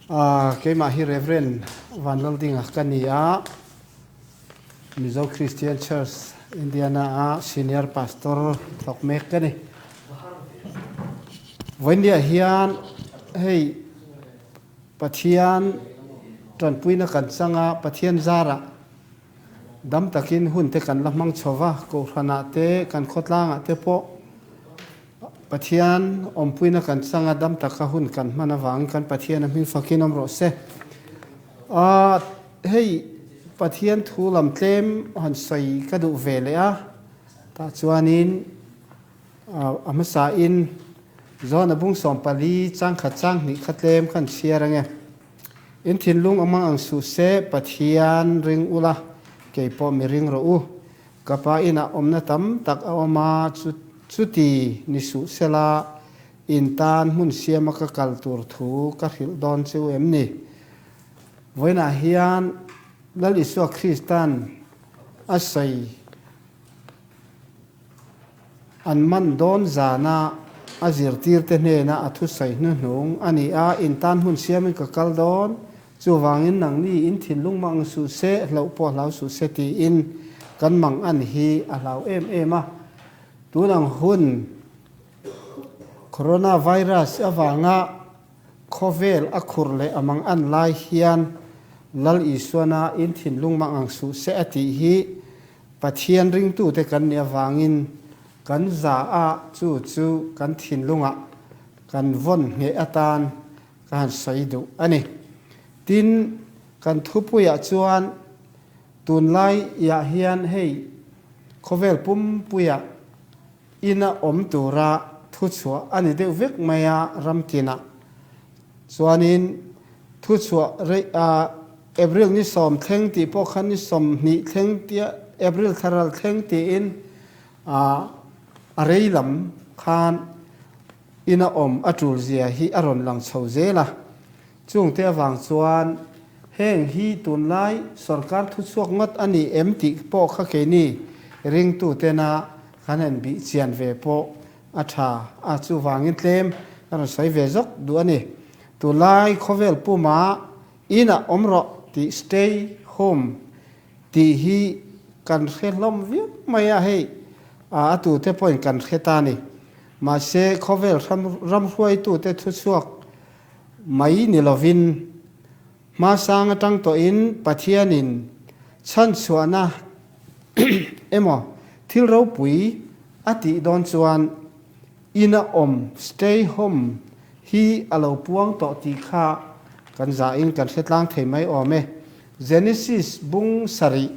Keimah hi Rev. Vanlaldinga ka ni a, Mizo Christian Church Indiana a Senior Pastor thawk mek ka ni. Vawiinniah hian hei Pathian tanpuina kan chang a, Pathian zarah dam takin hun te kan la hmang chho va, Kohhranah te kan khawtlangah te pawh Pathian awmpuina kan changa dam taka hun kan hman avangin kan Pathian a hming fakin awm rawh se. Aaa hei Pathian thu lam tlem han sawi ka duh ve leh a, tah chuanin a hmasain John a bung 14 changkhat changhnih kha tlem khan chhiar ange. In thinlung a hmang ang suh se, Pathian ring ula, kei pawh mi ring rawh u. Ka pa inah awmna tam tak a awm a, chuti ni suh sela in tan hmun siama ka kal tur thu ka hrilh dawn chu em ni? Vawiinah hian Lal Isua Kristan a sawi an man dawn zana a zirtirte hnena a thusawi hnuhnung a ni a, in tan hmun siamin ka kal dawn Chuvangin nangni in thinlung mang suh se, hlauh pawh hlau suh se tiin kan mang an hi a hlau em em a. Tun ang hun Coronavirus avanga khawvel a khur leh a mang an lai hian Lal Isuana in thinlung mang ang suh se a tih hi Pathian ringtute kan nih avangin kan za a chu chu kan thinlungah kan vawn ngheh atan Ka han sawi duh a ni. Tin, kan thupuiah chuan tunlaiah hian hei khawvel pumpuiah ina awm tura thuchhuah a ni deuh vek mai a ramtinah. Chuanin thuchhuah rei ah April ni sawm thleng tih pawh khan ni 20 thleng tia April thlaral thleng tiin ah a rei lam khan Ina awm a tul zia hi a rawn lang chho zel a, chungte avang chuan heng hi tunlai sorkar thuchhuak ngawt a ni em tih pawh kha keini ringtutena kan han bih chian ve pawh a tha a, chuvangin tlem ka rawn sawi ve zawk duh a ni. Tunlai khawvel puma inah awm rawh tih stay home tih hi kan hre hlawm viau mai a, hei a tute pawhin kan hre ta a ni. Mahse, khawvel ramhruaitute thuchhuak mai ni lovin, hmasang atang tawhin Pathianin chhanchhuahna emaw thil ropui a tih dawn chuan ina awm, stay home, hi a lo puang tawh tih kha kan zahin kan hre tlang thei mai awm e. Genesis bung sarih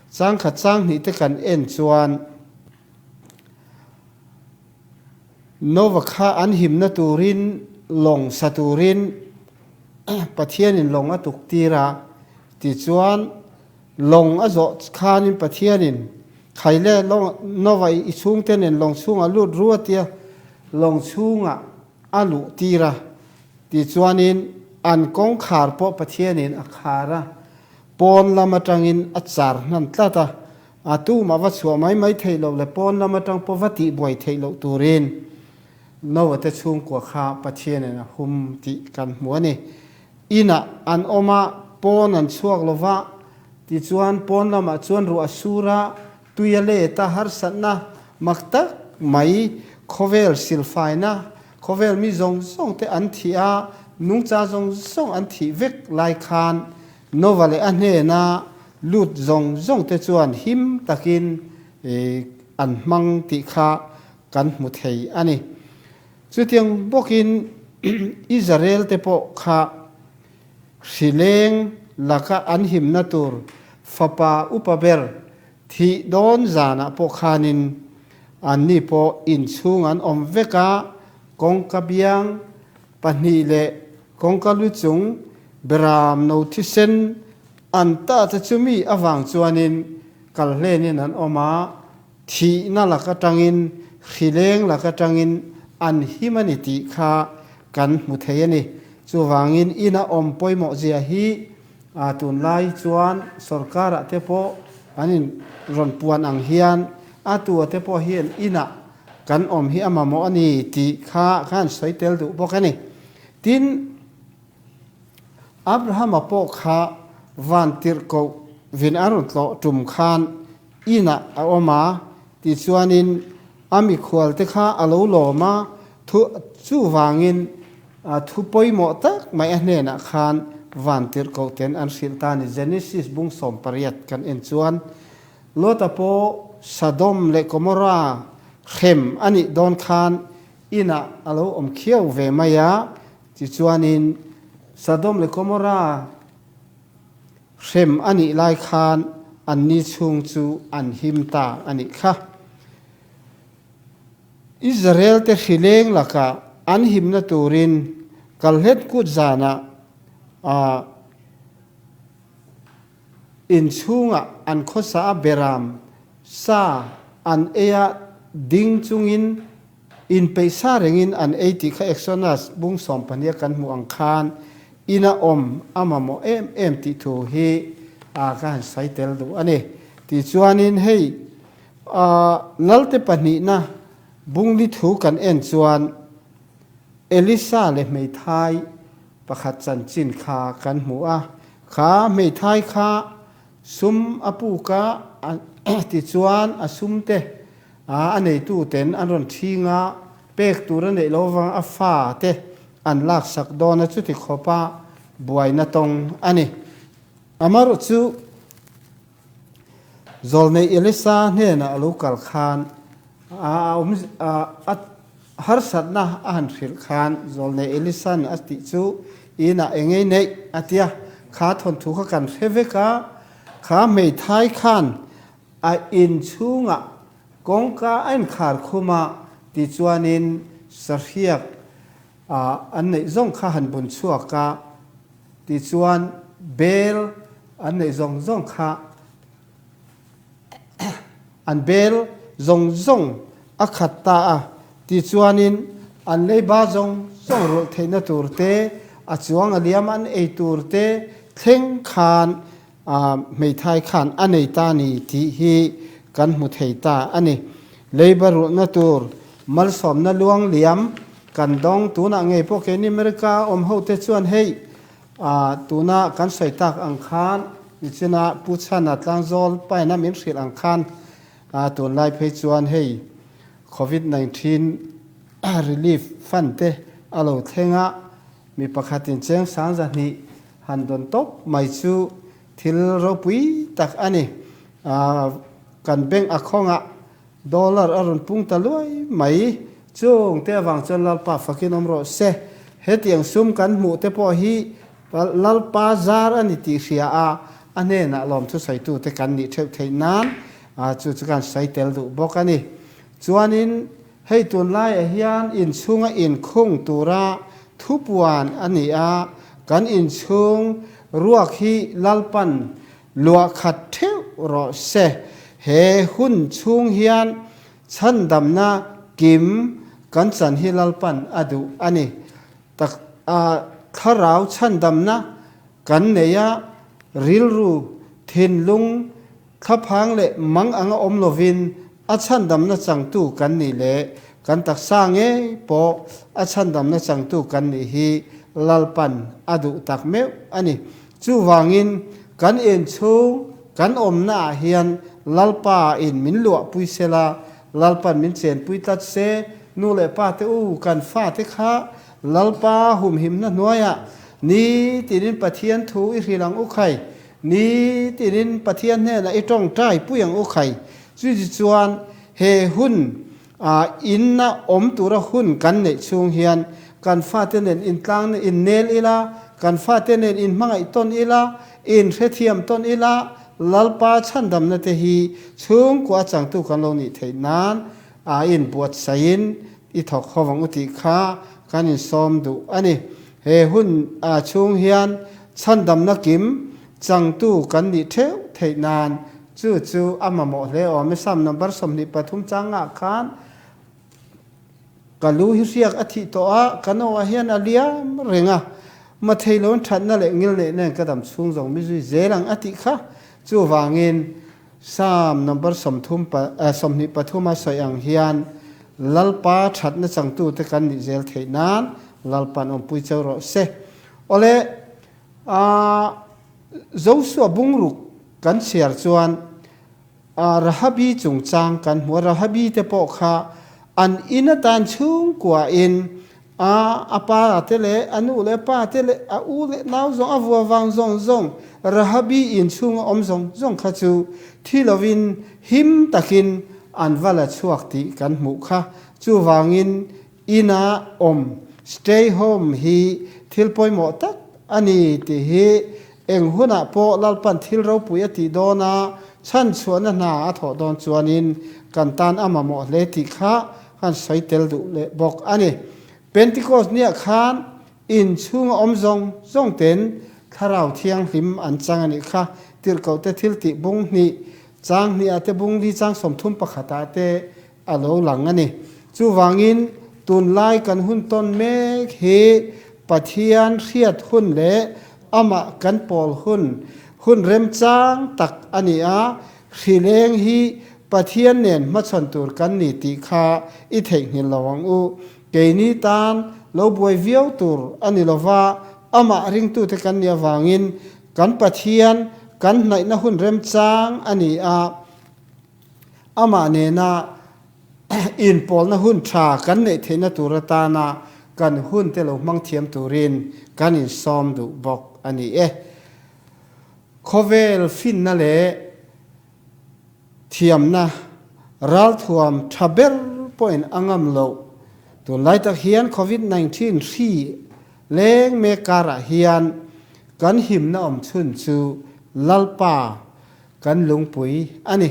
changkhat changhnih te kan en chuan, Nova kha an himna turin lawng sa turin Pathianin lawng a tuk tir a, tichuan lawng a zawh khanin Pathianin Khaile Nova i chhungte nen lawng chhungah lut ru a tia lawng chhungah a luh tir a, tichuanin an kawngkhar pawh Pathianin a khar a, pawn lam atangin a char hnan tlat a. A tumah va chhuah mai mai theih loh leh pawn lam atang pawh va tihbuai theih loh turin Noah te chhungkua kha Pathianin a hum tih kan hmu a ni. Inah an awm a, pawn an chhuak lo va, tichuan pawn lamah chuan ruah a sur a, tui a let a, harsatna mak tak mai khawvel silfaina, khawvel mi zawng zawng te an thih a, nungcha zawng zawng an thih vek lai khan Nova leh a hnena lut zawng zawng te chuan him takin an hmang tih kha kan hmu thei a ni. Chutiang bawkin Israel te pawh kha hrileng laka an himna tur fapa upa ber thih dawn zanah pawh khanin anni pawh inchhung an awm vek a, kawngka biang pahnih leh kawngka lu chung beram no thisen an ta te chu mi avang chuanin kal hlenin an awm a, thihna lak atangin, hrileng lak atangin an him a ni tih kha kan hmu thei a ni. Chuvangin ina awm pawimawh zia hi tunlai chuan sorkarah te pawh an in rawn puan ang hian a tua te pawh hian inah kan awm hi a mamawh a ni tih kha khan sawi tel duh bawk a ni. Tin. Abrahama pawh kha vantirhkoh vin a rawn tlawh tum khan inah a awm a, tichuanin a mikhualte kha a lo lawm a, thu chuvangin thu pawimawh tak mai a hnenah khan vantirhkoh ten an hrilh ta a ni. Genesis bung 18 kan en chuan Lota pawh Sodom leh Gomorrah hrem a nih dawn khan inah a lo awm khiau ve mai a, tichuanin Sodom leh Gomorrah hrem a nih lai khan anni chhung chu an him ta a nih kha. Israel te hrileng lakah an himna turin kalhlet kut zanah a Inchhungah an khawsa a beram sa an ei a ding chungin inpeih sa rengin an ei tih kha Exodus bung sawmpahnih a kan hmuh ang khan ina awm a mamawh em em tih thu hi a ka han sawi tel duh a ni. Tichuanin hei Lalte pahnihna bungli thu kan en chuan Elisa leh hmeithai Pakhat chanchin kha kan hmu a, kha hmeithai kha sum a puk a, tichuan a sum te a neitu ten an rawn thing a, pek tur a neih lo avang a fa te an laksak dawn a, chuti khawpa buaina tawng a ni. Amarawh chu Zawlnei Elisa hnenah a lo kal khan a awm a harsatna a han hrilh khan Zawlnei Elisa'n a tih chu inah engei neih a tia, kha thawnthu kha kan hre vek a, kha hmeithai khan a inchhungah kawngka a inkhar khum a tichuanin sahriak an neih zawng kha han bun chhuak a, tichuan bel an neih zawng zawng kha an bel zawng zawng a khat ta a, tichuanin an leiba zawng zawng rulh theihna tur te, a chuang a liam an ei tur te thleng khan hmeithai khan a nei ta ni tih hi kan hmu thei ta a ni. Leiba rulhna tur malsawmna luang liam kan dawng tunah ngei pawh keini America awm ho te chuan hei tuna kan sawi tak ang khan nichina Pu Chhana Tlangzawl paina min hrilh ang khan tunlai phei chuan hei Covid 19 relief fund te a lo thleng a, mi pakhatin cheng sang zahnih Han dawn tawp mai chu thil ropui tak a ni. Kan bank a khawngah dollar a rawn pung ta luai mai. Chung te avang chuan Lalpa fakin awm rawh se. Hetiang sum kan hmuh te pawh hi Lalpa zar a ni tih hria a, a hnenah lawmthu sawitute kan nih theuh theih nan chu chu kan sawi tel duh bawk a ni. Chuanin Hei tunlaiah hian inchhunga inkhung tura thupuan a ni a, kan inchhung ruak hi Lalpan luah khat theuh rawh se. He hun chhung hian chhandamna kim kan chan hi Lalpan a duh a ni. Tak a thlarau chhandamna kan nei a, rilru, thinlung, Thlaphang leh mang anga awm lovin a chhandamna changtu kan nih leh kan taksa ngei pawh a chhandamna changtu kan nih hi Lalpan a duh tak meuh a ni. Chuvangin kan inchhung kan awmna ah hian Lalpa in min luahpui sela, Lalpan min chenpui tlat se, nu leh pa te u kan fate kha Lalpa humhimna hnuaiah nitinin Pathian thu i hrilh ang u khai. Ni tinin Pathian hnenah i tawngtai pui ang u khai. Chuti chuan he hun ah inna awm tura hun kan neih chhung hian kan fate nen intlang innel ila, kan fate nen inhmangaih tawn ila, inhrethiam tawn ila, Lalpa chhandamna te hi chhungkua changtu kan lo nih theih nan a inbuatsaih in i thawk ho vang u tih kha kan insawm duh a ni. He hun ah chhung hian chhandamna kim changtu kan nih theuh theih nan chu chu a mamawh hle awm e. Psalm number 23 changah khan ka lu hi hriak a thih tawh a, ka no ah hian a liam reng a, mathei loin thatna leh ngil neih nen ka dam chhung zawng mi zui zel ang a tih kha. Chuvangin Psalm number 23 a sawi ang hian Lalpa thatna changtute kan nih zel theih nan Lalpa'n awmpui cheu rawh se. Awle. Josua bungruk kan chhiar chuan Rahabi chungchang kan hmu a, Rahabi te pawh kha an in atan chhungkuain a a pa te leh a nu leh pa te leh a u leh nau zawng a vua vang zawng zawng Rahabi in chhunga awm zawng zawng kha chu thi lovin him takin an va la chhuak tih kan hmuh kha. Chuvangin Ina awm, stay home, hi thil pawimawh tak a ni tih hi eng hunah pawh Lalpan thil ropui a tih dawn a, chhanchhuahna hna a thawh dawn chuanin kan tan a mamawh hle tih kha kan sawi tel duh leh bawk a ni. Pentecost niah khan in chhunga awm zawng zawng ten Thlarau Thianghlim an chang a nih kha. Tirhkohte thil tih bung hnih, chang hnih ah te bung li chang 30 pakhat ah te a lo lang a ni. Chuvangin, tunlai kan hun tawn mek hi Pathian hriat hun leh amah kan pawl hun, hun remchang tak a ni a, hrileng hi Pathian nen hmachhawn tur kan ni tih kha i theihnghilh lo ang u. Keini tan lo buai viau tur a ni lova, amah ringtute kan nih avangin kan Pathian kan hnaihna hun remchang a ni a, Amah nena inpawlna hun tha kan neih theihna tur atana kan hunte lo hmang thiam turin kan insawm duh bawk a ni e. Khawvel finna leh thiamna ralthuam tha ber pawhin a ngam loh. Tunlai tak hian Covid 19 hri leng mek karah hian kan himna awm chhun chu Lalpa Kan lungpui a ni.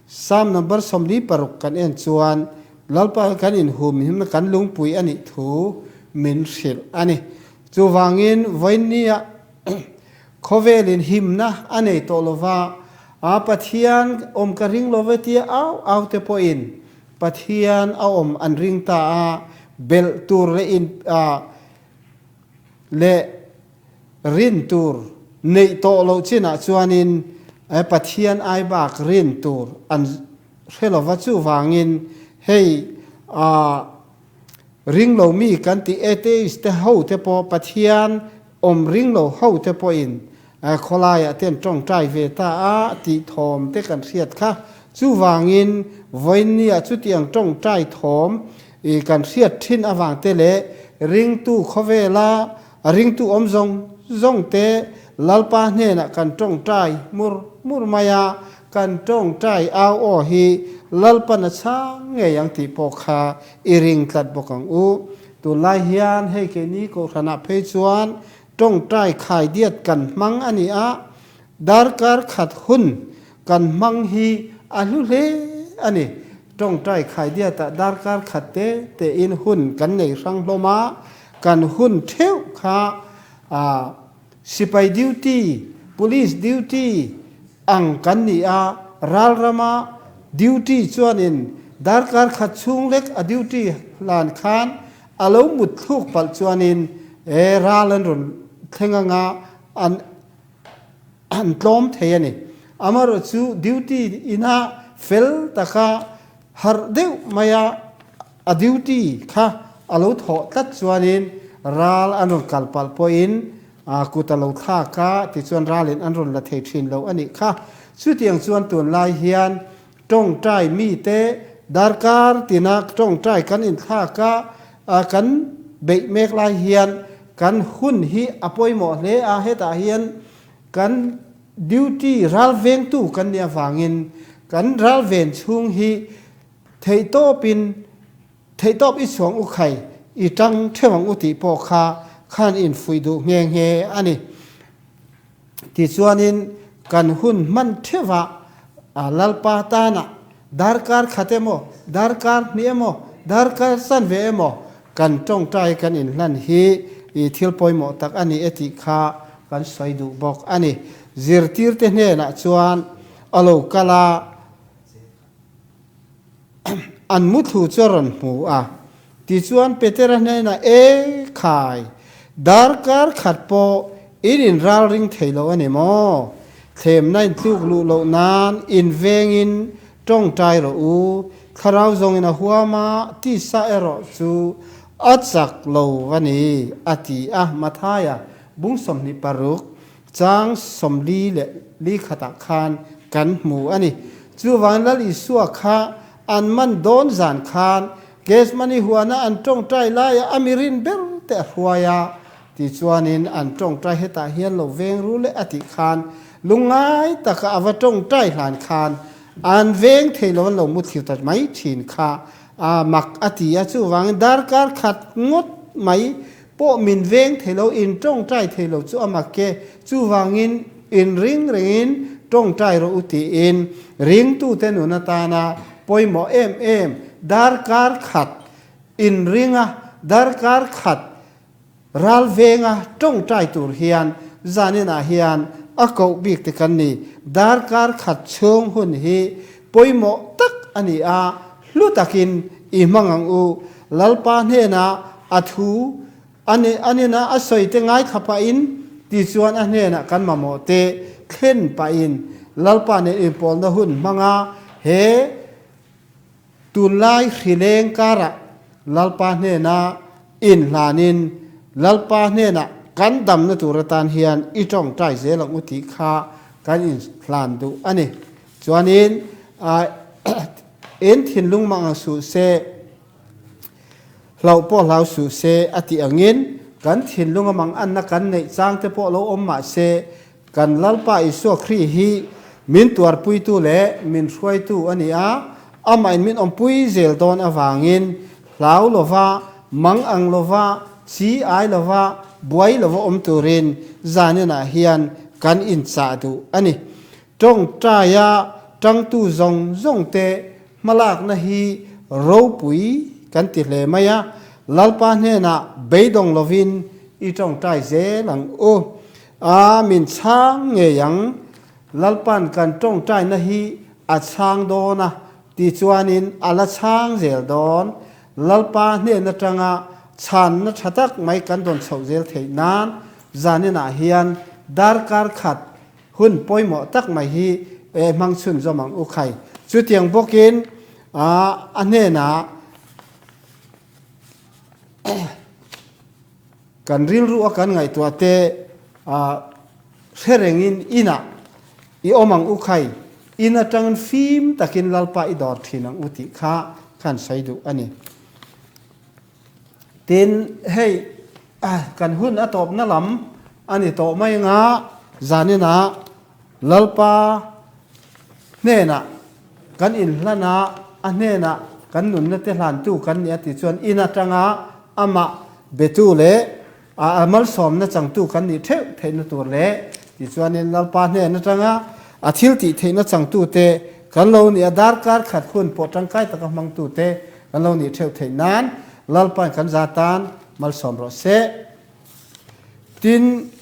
Psalm number 46 kan en chuan Lalpa hi kan inhumhimna kan lungpui a nih thu min hrilh a ni. Chuvangin vawiinnia khawvelin himna a nei tawh lova, a Pathian awm ka ring lo ve tia au au te pawhin Pathian a awm an ring ta a, belh tur leh in leh Rin tur neih tawh loh chinah chuanin Pathian ai bak rin tur an hre lova chuvangin hei ring lo mi kan tih atheist te ho te pawh Pathian awm ring lo ho te pawhin khawlaiah te an tawngtai ve ta a tih thawm te kan hriat kha. Chuvangin vawiinniah chutiang tawngtai thawm kan hriat thin avang te leh ringtu khawvela A ringtu awm zawng zawng te Lalpa hnenah kan tawngtai mur mur mai a, kan tawngtai au aw hi Lalpan a chhang ngei ang tih pawh kha i ring tlat bawk ang u. Tunlai hian hei keini Kohhranah phei chuan tawngtai khaidiat kan hmang a ni a, darkar khat hun kan hmang hi a hlu hle a ni. Tawngtai khaidiatah darkar khat te tein hun kan nei hrang hlawm a, Kan hun theuh kha sipai duty, police duty ang kan ni a, ral rama duty chuanin darkar khat chhung lek a duty hlan khan a lo mut thluk palh chuanin e ral an rawn thleng anga an an tlawm thei a ni. Amaherawhchu duty ina fel taka harh deuh maia A duty kha a lo thawh tlat chuanin ral an rawn kal palh pawhin kut a lo thlak a, tichuan ralin an rawn la thei thin lo a nih kha. Chutiang chuan tunlai hian tawngtai mite darkar tina tawngtai kan inthlak a, kan beih mek lai hian kan hun hi a pawimawh hle a, hetah hian kan duty ral vengtu kan nih avangin kan ral ven chhung hi Theihtawpin, theihtawp i chhuang u khai, i tang theuh ang u tih pawh kha khan infuih duh nghe nghe a ni. Tichuanin kan hun hman theuhah Lalpa tanah darkar khat emaw, darkar hnih emaw, darkar chanve emaw kan tawngtai kan inhlan hi i thil pawimawh tak a ni e tih kha kan sawi duh bawk a ni. Zirtirte hnenah chuan a lo kal a. An muthlu chu a rawn hmu a, tichuan Petera hnenah, E khai, darkar khat pawh in inral ring thei lo a ni maw? Thlemna in tluk luh loh nan in vengin tawngtai rawh u, thlarau zawngin a huam a, tisa erawh chu a chak lo a ni, a ti a, Mathaia bung 26. Chang 40 leh li khatah khan kan hmu a ni. Chuvangin Lal Isua kha an man dawn zan khan Gethsemane huana an tawngtai laia a mi rin ber te a hruai a, tichuanin an tawngtai hetah hian lo veng ru leh a tih khan lungngai taka a va tawngtai hlan khan an veng thei lo an lo mu thlir ta mai thin kha a mak a ti a. Chuvangin darkar khat ngawt mai pawh min veng thei lo, in tawngtai thei lo chu a mak e, chuvangin in ring rengin tawngtai rawh u tiin ringtute nun atana pawimawh em em darkar khat in ringa darkar khat ral venga tawngtai tur hian zaninah hian a koh bik te kan ni. Darkar khat chhung hun hi pawimawh tak a ni a, Hlu takin i hmang ang u. Lalpa hnenah a thu a nena a sawi te ngaithla pahin tichuan a hnenah kan mamawh te thlen pahin Lalpa nen inpawlna hun hmanga he tunlai hrileng karah Lalpa hnena inhlanin Lalpa hnenah kan damna tur atan hian i tawngtai zel ang u tih kha kan inhlan duh a ni. Chuanin in thinlung mah ang suh se, hlauh pawh hlau suh se a tih angin kan thinlunga manganna kan neih chang te pawh lo awm mah se, kan Lalpa Isua Khrih hi min tuarpuitu leh min hruaitu a ni a, amahin min awmpui zel dawn avangin hlau lova, mangang lova, chi ai lova, buai lova awm turin zaninah hian kan inchah duh a ni. Tawngtaia tangtu zawng zawngte hmalakna hi ropui kan ti hle mai a, Lalpa hnenah beidawng lovin i tawngtai zel ang u. A min chhang ngei ang. Lalpa'n kan tawngtaina hi a chhang dawn a, tichuanin a la chhang zel dawn. Lalpa hnen atanga chhanna tha tak mai kan dawn chhoh zel theih nan zaninah hian darkar khat Hun pawimawh tak mai hi e hmang chhunzawm ang u khai. Chutiang bawkin a hnenah kan rilru a kan ngaihtuah te hre rengin inah i awm ang u khai, in atangin fim takin Lalpa i dawr thin ang u tih kha khan sawi duh a ni. Tin, hei kan hun a tawpna lam a ni tawh mai anga zaninah Lalpa hnenah kan inhlan a, a hnenah kan nunna te hlantu kan ni a tih chuan in atanga amah betu leh a malsawmna changtu kan nih theuh theihna tur leh tichuanin Lalpa hnen atanga a thil tih theihna changtute kan lo nih a, darkar khat hun pawh tangkai taka hmangtute kan lo nih theuh theih nan Lalpain kan za tan malsawm rawh se. Tin,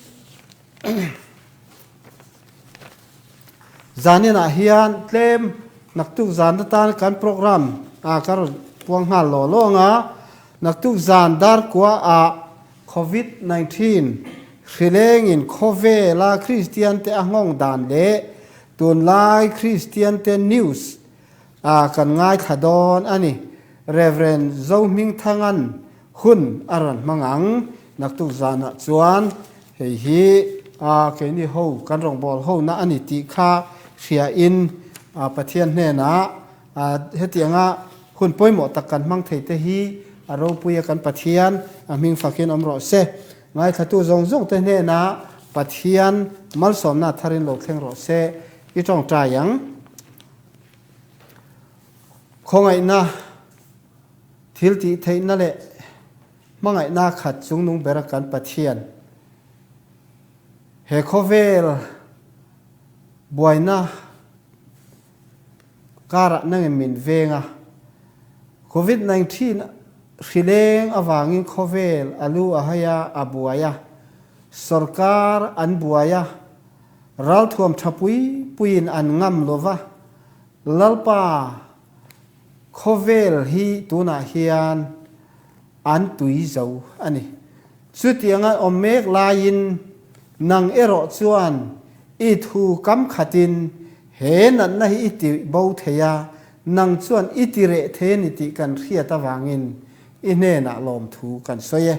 zaninah hian tlem naktuk zan atan kan program a ka rawn puang nghal law law ang a, naktuk zan darkua ah Covid 19 hrilengin khawvela Kristian te a nghawng dan leh tunlai Kristian te news a kan ngaithla dawn a ni. Rev. Zohmingthanga'n hun a rawn hmang ang. Naktuk zanah chuan hei hi keini ho kan rawngbâwl hona a ni tih kha hriain Pathian hnenah hetianga hun pawimawh tak kan hmang thei te hi a ropui a kan Pathian a hming fakin awm rawh se. Ngaithlatu zawng zawng te hnenah Pathian malsawmna tharin lo thleng rawh se. I tawngtai ang. Khawngaihna, thil tih theihna leh hmangaihna khat chungnung bera kan Pathian he khawvel buaina karah nangin min veng a. Covid 19 hrileng avangin khawvel a lu a hai a, a buai a, sorkar an buai a, Ralthuam tha pui puiin an ngam lo va, Lalpa khawvel hi tunah hian an tui zo a ni. Chutianga awm mek laiin nang erawh chuan i thu kam khatin he natna hi i ti bo thei a, nang chuan i ti reh thei a ni tih kan hriat avangin i hnenah lawmthu kan sawi e.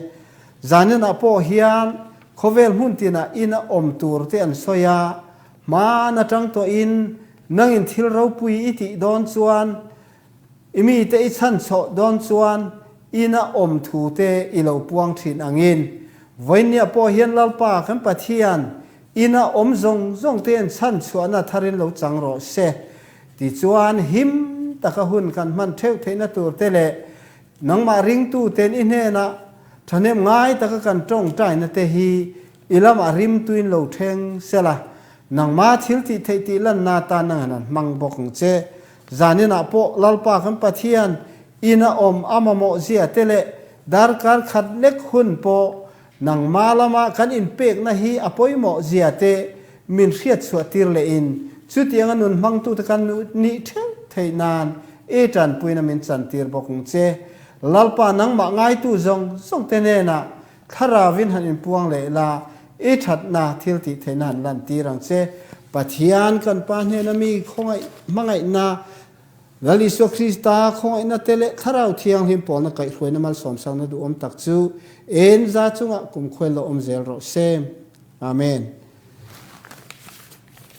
Zaninah pawh hian. Khawvel hmun tinah ina awm tur te an sawi a, hmaan atang tawhin nangin thil ropui i tih dawn chuan, i mite i chhan chhoh dawn chuan ina awm thu te i lo puang thin angin vawinia pawh hian Lalpa kan Pathian ina awm zawng zawng te an chhan chhuahna tharin lo chang rawh se. Tichuan him taka hun kan hman theuh theihna tur te leh Nangmah ringtuten i hnenah thahnem ngai taka kan tawngtaina te hi i lamah rimtuin lo thleng sela, nangma thil tih theih tih lanna atan nangin an hmang bawk ang che. Zaninah pawh Lalpa kan Pathian ina awm a mamawh zia te leh darkar khat lek hun pawh Nangma lama kan inpekna hi a pawimawh zia te min hriatchhuah tir lehin chutianga nun hmangtute kan nih theuh theih nan i tanpuina min chantir bawk ang che. Lalpa nangmah ngaitu zawng zawng te hnenah thlaravin han inpuang leh la, i thatna thil tih theihna han lantir ang che. Pathian kan Pa hnena mi khawngaih hmangaihna Lal Isua Krista khawngaihna te leh Thlarau Thianghlim pawlna kaihhruaina malsawmsakna duhawm tak chu en za chungah kumkhuain lo awm zel rawh se. Amen.